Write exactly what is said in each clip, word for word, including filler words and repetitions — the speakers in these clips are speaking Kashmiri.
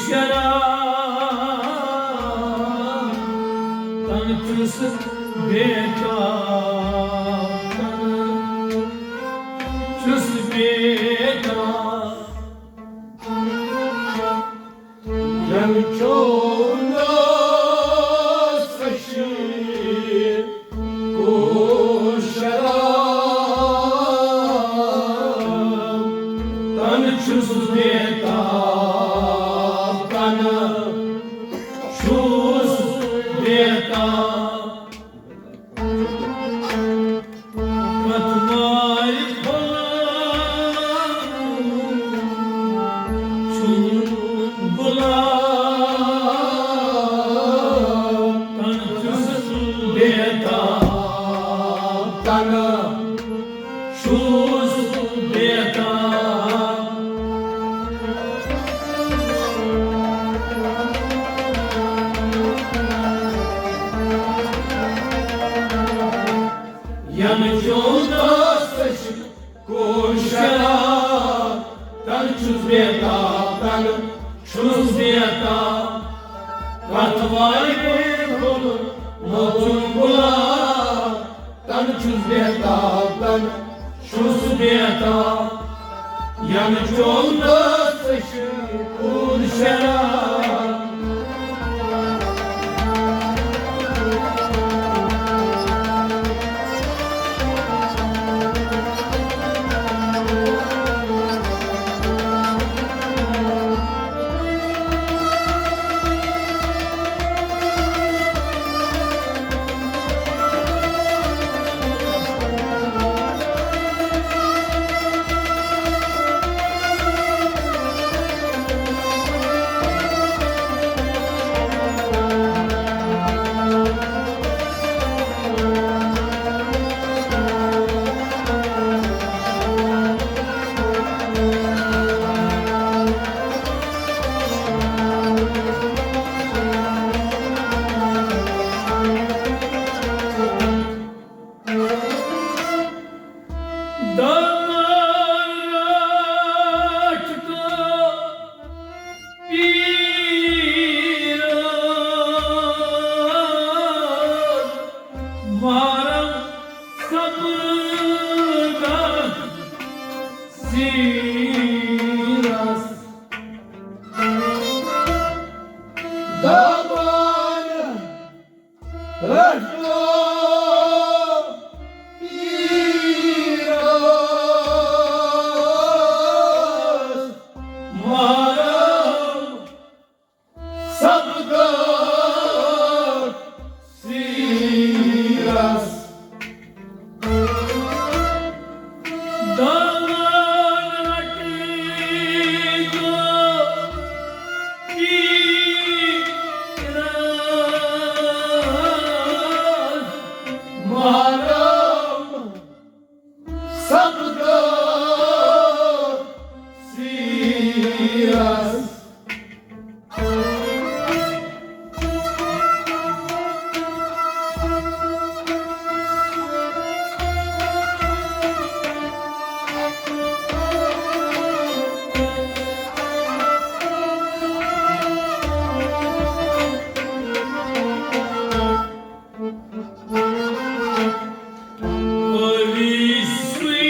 شراب تن چھُس بیتاب، تن چھُس بیتاب۔ یم چون دست شیر کو شراب، تن چھُس بیتاب، تن چھُس بیتاب۔ پتوارِ پھۄلہٕ چھُم غلام، تن چھُس بیتاب، تن چھُس بیتاب۔ یم چون دست شیر کو شراب، تن چھُس بیتاب، تن چھُس بیتاب۔ پتوارِ پھۄلہٕ چھُم غلام، تن چھُس بیتاب، تن چھُس بیتاب۔ یم چون دست شیر کو شراب۔ دامان رٹھ تو پیرا، مارم صبر دار سیرس۔ دامان رٹھ تو پیرس، مارم صبر دار سیرس۔ دامان رٹھ تو پیرس، مارم صبر دار سیرس۔ ہٲری سُے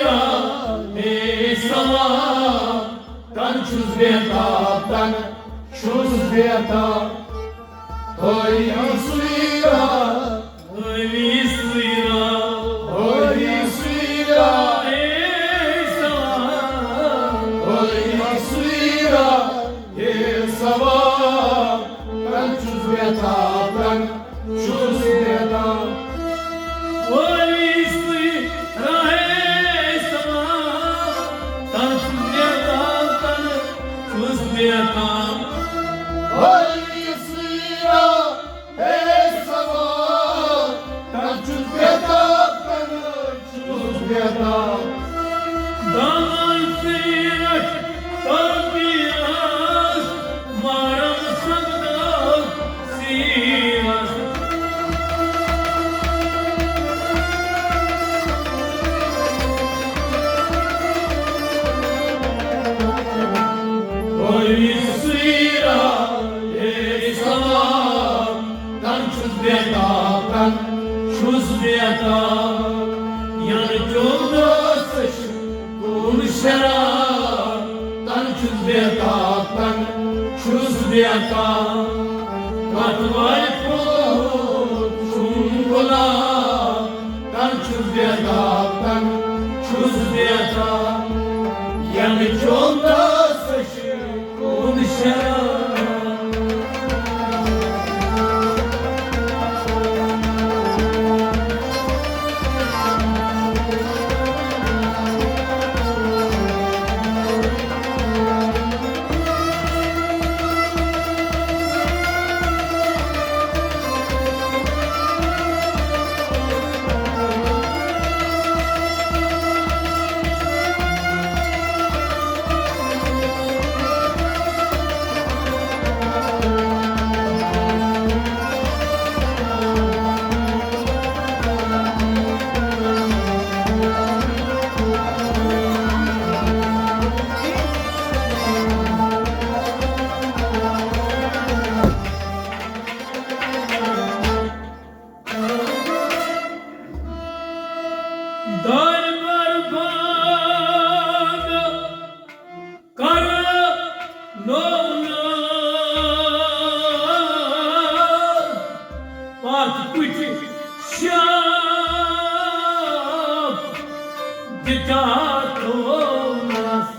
راہ، ہے سوار، تن چھُس بیتاب، تن چھُس بیتاب۔ ہٲری سُے راہ، ہٲری سُے راہ، ہٲری سُے راہ، ہے سوار، ہٲری سُے راہ، ہے سوار، تن چھُس بیتاب، تن چھُس بیتاب۔ وٲلۍ سٕے راہے سما، تن چھُس بیتاب، تن چھُس بیتاب۔ ہاے سیرا، ہے سوار، تن چھُس بیتاب، تن چھُس بیتاب۔ دامن سیرت تربیت، مارم سپدو سیرت۔ ہاے سیرا، ہے سوار، تن چھُس بیتاب، تن چھُس بیتاب۔ ینہٕ چوم دستس کُن شراب، تن چھُس بیتاب، تن چھُس بیتاب۔ کتھ وارِ پھوٚلمُت چھُم گۄلاب، تن چھُس بیتاب، تن چھُس بیتاب۔ ینہٕ چوم دستس کُن شراب۔ دارِ برباد کرنوونس، پتھ کُٹھِ شاپ دِتھ تھوونس۔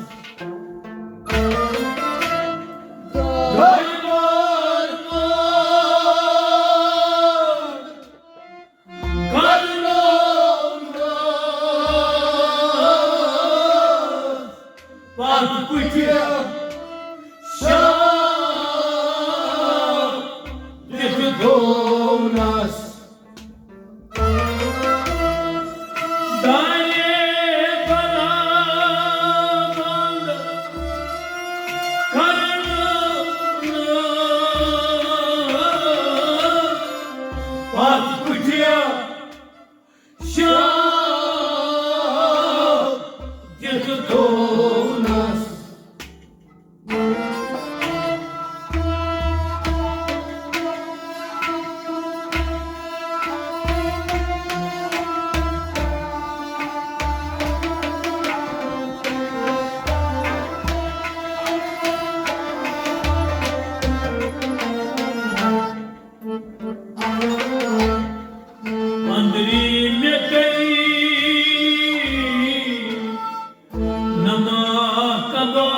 دارِ برباد کرنوونس، پتھ کُٹھِ شاپ دِتھ تھوونس۔ دارِ برباد کرنوونس، پتھ کُٹھِ شاپ دِتھ تھوونس۔ أنٛدری مےٚ کٔری نما کباب،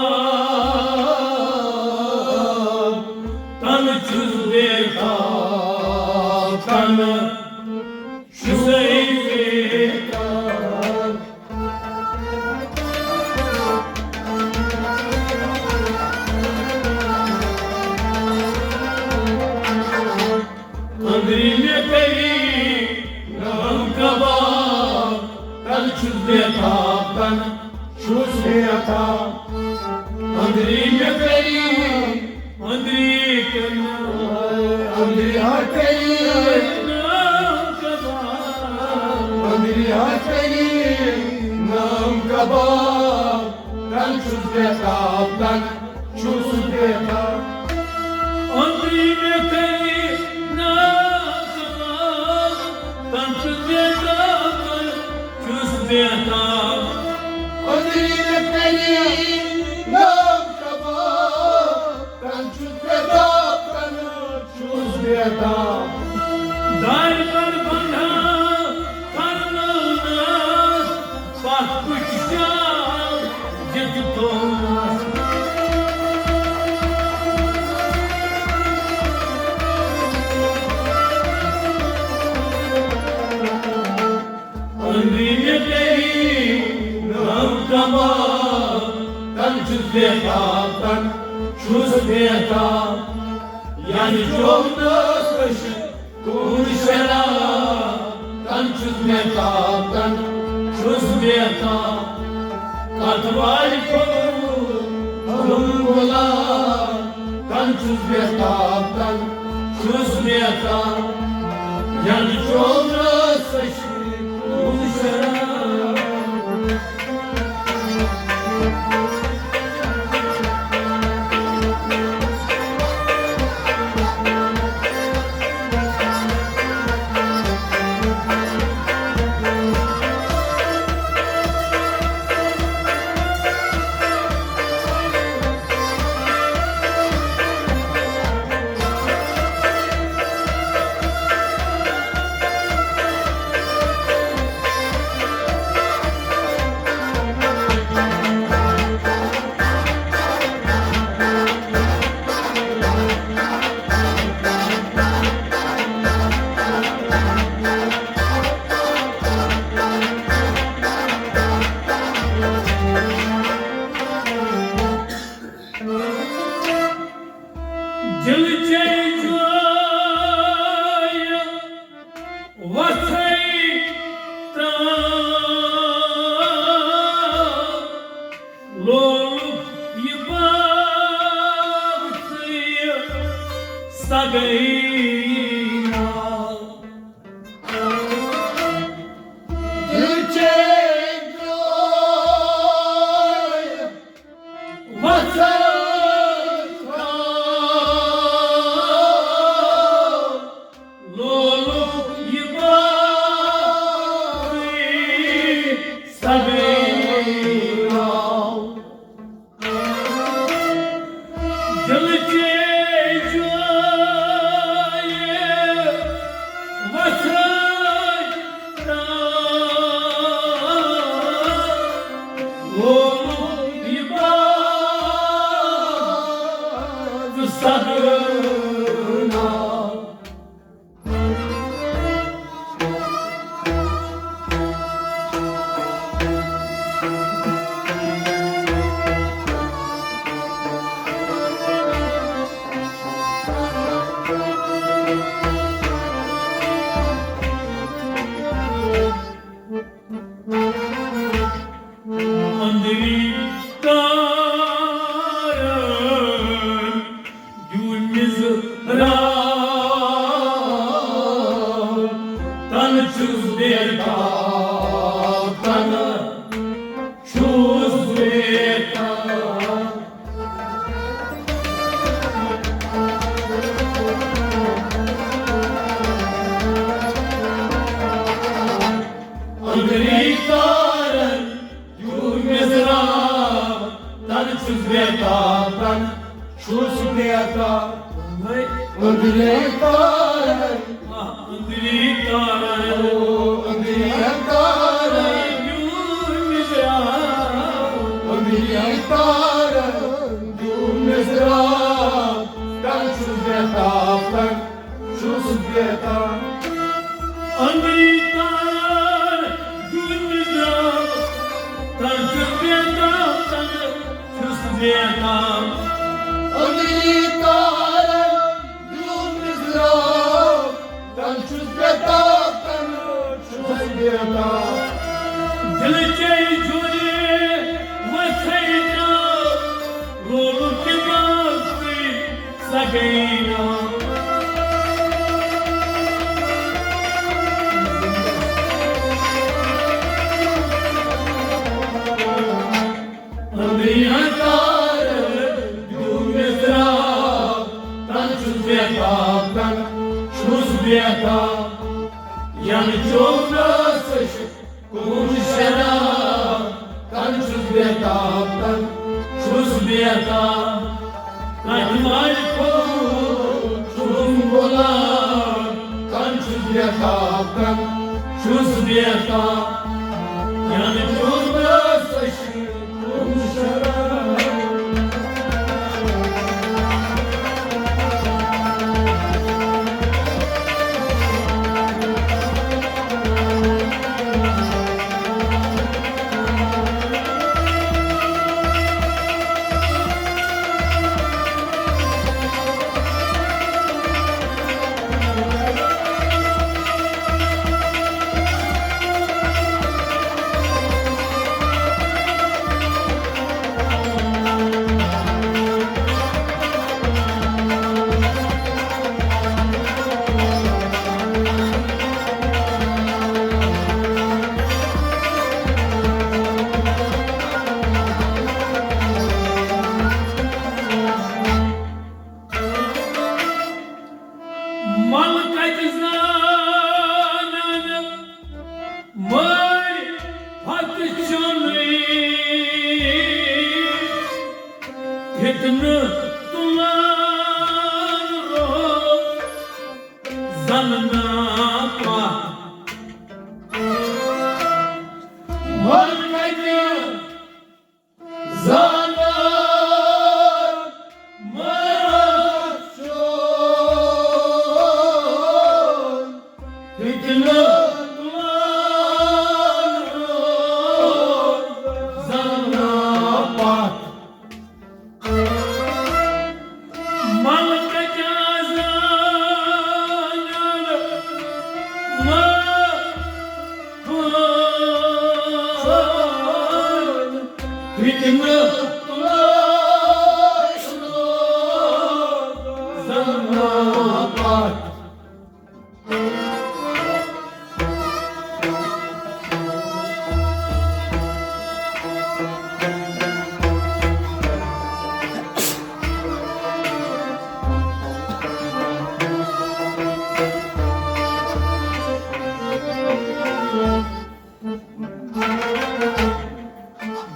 تنہٕ چھُس بیتاب، تنہٕ چھُسے بیتاب۔ أنٛدری مےٚ کٔری نام کباب، تنہٕ چھُس بیتاب، تنہٕ چھُس بیتاب۔ أنٛدری مےٚ کٔری، أنٛدری کٔرۍ، أنٛدری ہا کٔری نام کباب۔ أنٛدری ہا کٔری نام کباب، تنہٕ چھُس بیتاب، تنہٕ چھُس بیتاب۔ أنٛدری مےٚ کٔری نام کباب، تنہٕ چھُس بیتاب، تنہٕ چھُس بیتاب۔ أنٛدری مےٚ کٔری نام کباب، تنہٕ چھُس بیتاب، تنہٕ چھُس بیتاب۔ دارِ برباد کرنوونس، پتھ کُٹھِ شاپ دِتھ تھوونس۔ أنٛدری مےٚ کٔری نام کباب، تنہٕ چھُس بیتاب، تنہٕ چھُس بیتاب، یعنی چومنس کٔشِتھ کُن شراب، تن چھُس بیتاب، تن چھُس بیتاب۔ کتھ والہِ کھوٚت چھُم غلام، تن چھُس بیتاب، تن چھُس بیتاب۔ یعنی چومنس کٔشِتھ کُن شراب۔ دِلچے جوے وَژھَے ترٛاو، لولُک یہِ باغ ژٕ یہِ سگٲے ناو۔ دِلچے جوے وَژھَے ترٛاو، لولُک یہِ باغ سگٲے ناو۔ دِلچے جوے وَژھَے ترٛاو، لولُک یہِ باغ سگٲے ناو۔ أنٛدری تارن دیُن مِزرا، تن چھُس بیتاب، تن چھُس بیتاب۔ أنٛدری تارن دیُن مِزرا، تن چھُس بیتاب، تن چھُس بیتاب۔ أنٛدری تارن، آ، أنٛدری تارن، او، أنٛدری تارن دیُن مِزرا، أنٛدری تارن دیُن مِزرا، تن چھُس بیتاب، تن چھُس بیتاب۔ أنٛدری تارن دیُن مِزرا، تن چھُس بیتاب، تن چھُس بیتاب۔ أنٛدری تارن دیُن مِزرا، تن چھُس بیتاب، تن چھُس بیتاب۔ دِلچے جوے وَژھَے ترٛاو، لولُک یہِ باغ سگٲے ناو۔ أنٛدری تارن دیُن مِزرا، تن چھُس بیتاب، تن چھُس بیتاب۔ یعنی چومنس کُن شراب، تن چھُس بیتاب، تن چھُس بیتاب۔ کتھ والہِ کھوٚت چھُم غلام، تن چھُس بیتاب، تن چھُس بیتاب۔ یعنی چومنس کُن شراب۔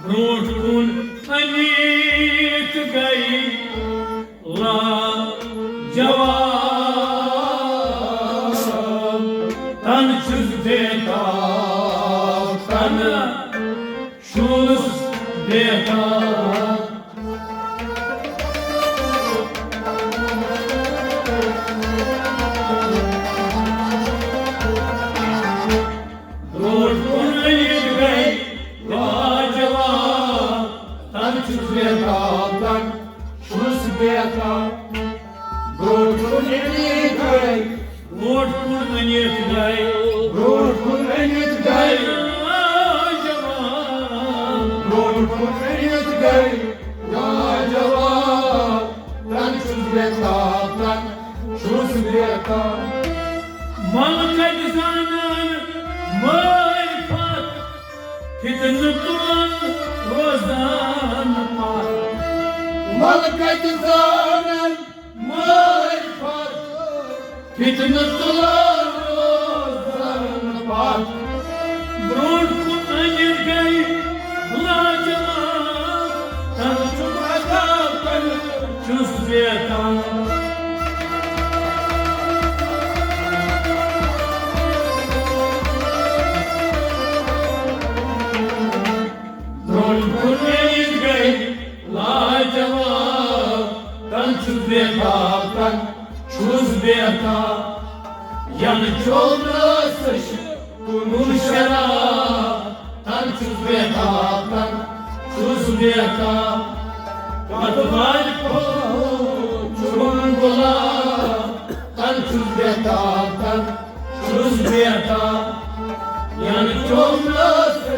برونٛٹھ کُن أنِتھ گٔے لاجواب۔ تَنہٕ چھُس بے تاب، تَنہٕ چھُس بے تاب۔ برونٛٹھ کُن أنِتھ گٔے لاجواب، تَنہٕ چھُس بے تاب، تَنہٕ چھُس بے تاب۔ برونٛٹھ کُن أنِتھ گٔے، برونٛٹھ کُن أنِتھ گٔے، برونٛٹھ کُن أنِتھ گٔے لاجواب۔ برونٛٹھ کُن أنِتھ گٔے لاجواب، تَنہٕ چھُس بے تاب، تَنہٕ چھُس بے تاب۔ ملکَتہِ زانان معرفت، فتنہٕ تُلان روزان پتھ۔ ملکَتہِ زانان معرفت، فتنہٕ تُلان روزان پتھ۔ برونٛٹھ کُن أنِتھ گٔے لاجواب، تَنہٕ چھُ عذاب، تَنہٕ چھُس بے تاب۔ برونٛٹھ کُن أنِتھ گٔے لاجواب، تَنہٕ چھُس بے تاب، تَنہٕ چھُس بے تاب۔ ینہٕ چوٚو نہٕ سُہ کُنُے شراب، تَنہٕ چھُس بے تاب، تَنہٕ چھُس بے تاب۔ کتھ بارِ پھوٚل چھُم گۄلاب، تَنہٕ چھُس بے تاب، تَنہٕ چھُس بے تاب۔ ینہٕ چوٚو نہٕ سُہ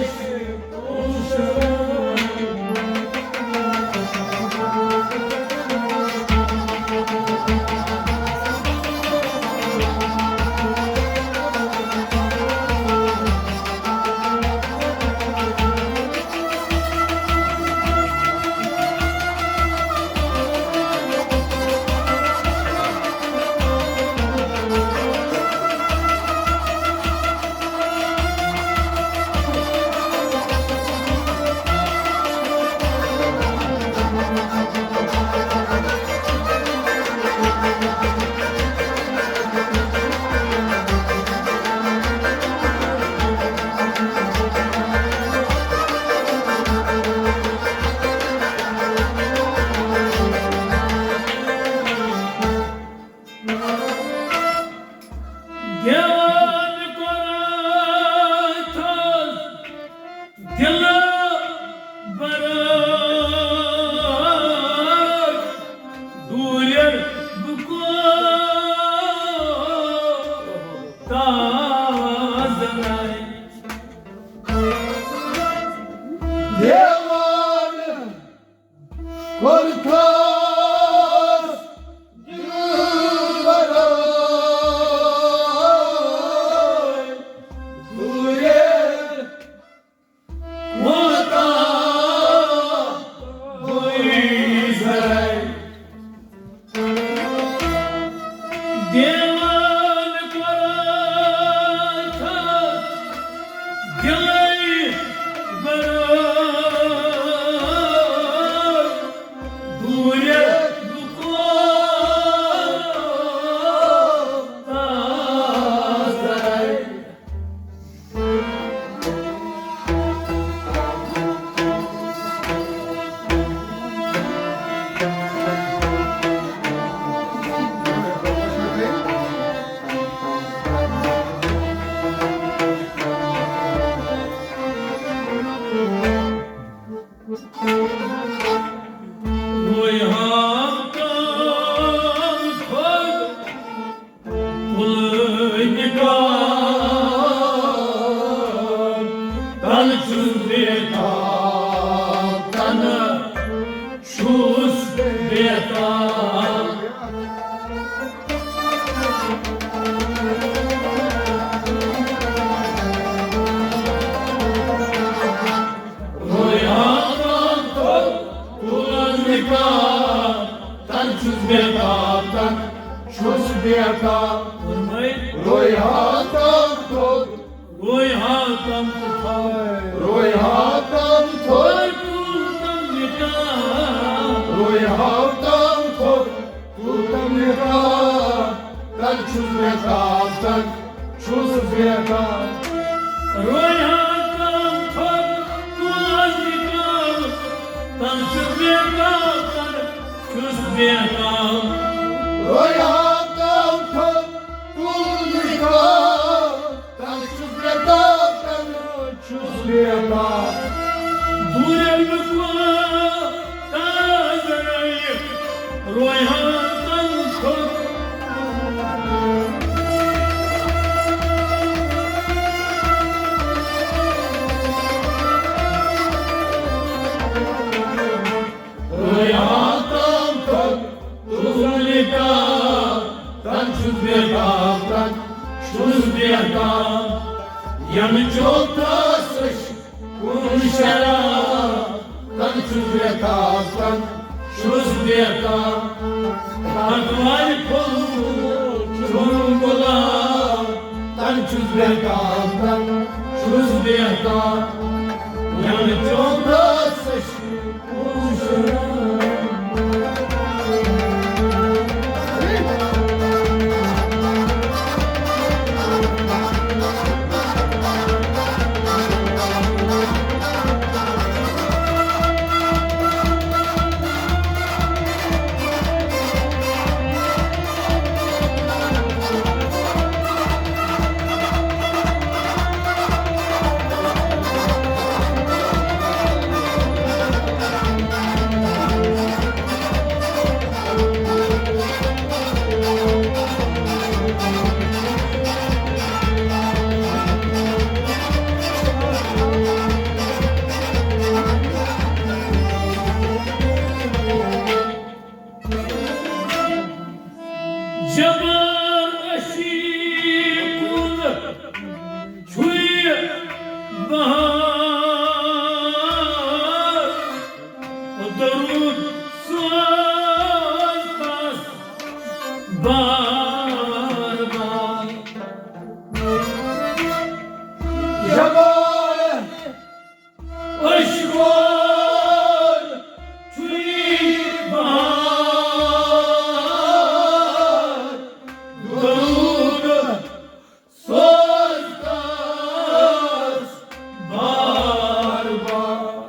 دیوان قراتھس دل برار، دوریر بکو تازنائی۔ دیوان کوٚر خاص دلبرا، دوٗریر ووتا بویزے۔ دیوان قراتھس دلے برار، دوٗرِ بُکوتازَے۔ وۄنۍ ہاو تام کھوٚت پُلہٕ نِکال، تَنہٕ چھُس بے تاب، تَنہٕ چھُس بے تاب۔ رویاتن تھوٚد تُلن نِکاح، تن چھُس بے تاب، تن چھُس بے تاب۔ فرمٲے۔ رویاتن تھوٚد۔ رویاتن تھوٚد۔ رویاتن تھوٚد۔ تُلتم نِکاح۔ رویاتن تھوٚد۔ تُلتم نِکاح، تن چھُس بے تاب، تن چھُس بے تاب۔ رویاتن تھوٚد، تُلن نِکاح، تن چھُس بے تاب، تن چھُس بے تاب۔ رویاتن تھوٚد، تُلن نِکاح، تن چھُس بے تاب، تن چھُس بے تاب۔ دوٗرِم نہٕ کُن تازٕ رویاتن تھوٚد۔ رویاتن تھوٚد، تُلن نِکاح، تن چھُس بے تاب، تن چھُس بے تاب۔ ینہٕ چوتھس أچھ کُن شراب، تن چھُس بے تاب، تن چھُس بے تاب۔ تتھ وارِ پھوٚل چھُم گُلاب، تن چھُس بے تاب، تن چھُس بے تاب۔ ینہٕ چوتھس أچھ جبار عشیقُن چھُے بہار، درود سوز تس بار بار۔ جبار عشقُن چھُے بہار، درود سوز تس بار بار۔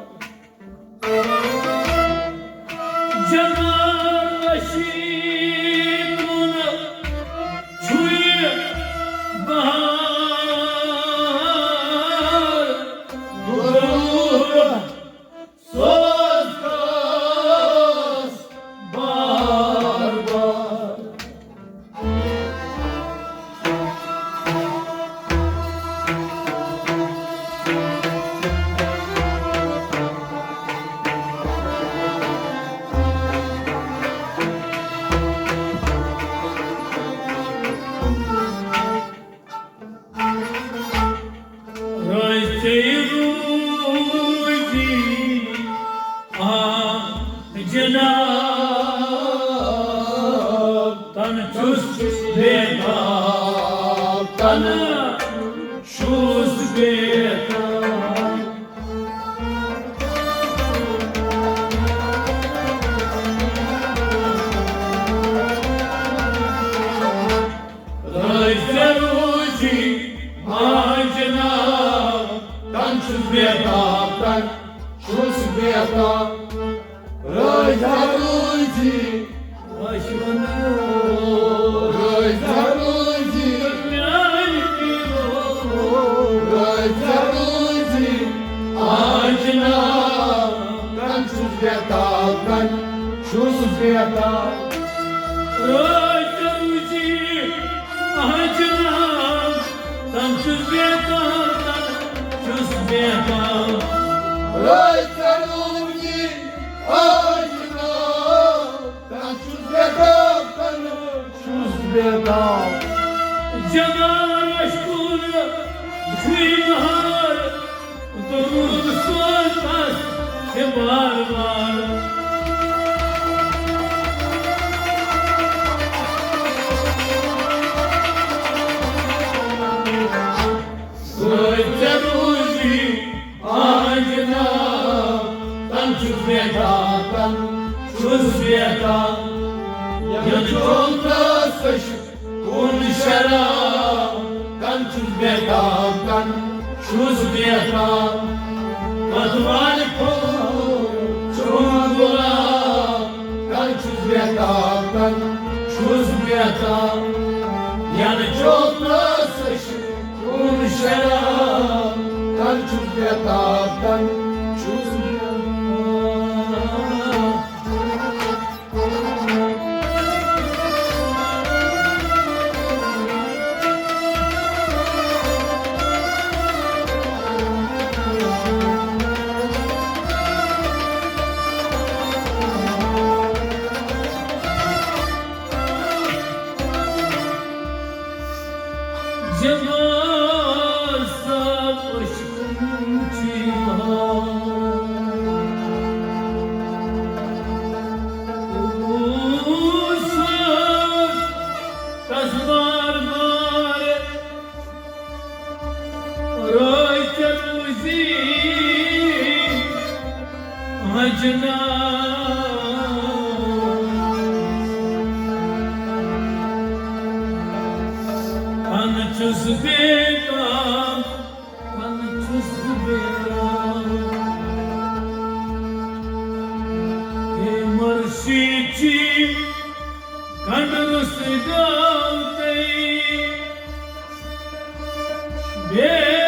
جبار عشیقُن چھُے بہار، درود سوز تس بار بار۔ رٲضۍ ژے روٗزی آ جناب، تن چھُس بے تاب، تن چھُس بے تاب۔ رٲضۍ ژے روٗزی آ جناب، تن چھُس بے تاب، تن چھُس بے تاب۔ رٲضۍ ژے روٗزی، رٲضۍ ژے روٗزی، رٲضۍ ژے روٗزی آ جناب، تن چھُس بے تاب، تن چھُس بے تاب۔ رٲضۍ ژے روٗزی آ جناب، تن چھُس بے تاب، تن چھُس بے تاب۔ رٲضۍ ژے روٗزی آ جناب، تن چھُس بے تاب، تن چھُس جمال مشکور چھُے مہار، درود سوز تس تہِ بار بار۔ سۭتۍ ژےٚ روٗزی آنجنا، تن چھُس بیٹھا، تن چھُس بیٹھا۔ یَنہٕ چوم تس سُہ کُن شراب، تن چھُس بیٹھا، تن چھُس بیٹھا۔ پتوالہِ کھوٚل چوم گۄلاب، تن چھُس بیٹھا، تن چھُس بیٹھا۔ یَنہٕ چوم تس سُہ کُن شراب، تن چھُس بیتاب، تن چھُس بیتاب۔ جمال صاحب عشقن چی بہار۔ او صاحب تس بار بار رٲے ژےٚ روٗزی اجنا۔ تن چھُس بیتاب، تن چھُس بیتاب۔ ہے مرشی چی کنڈ رُس گاو تئی۔ بے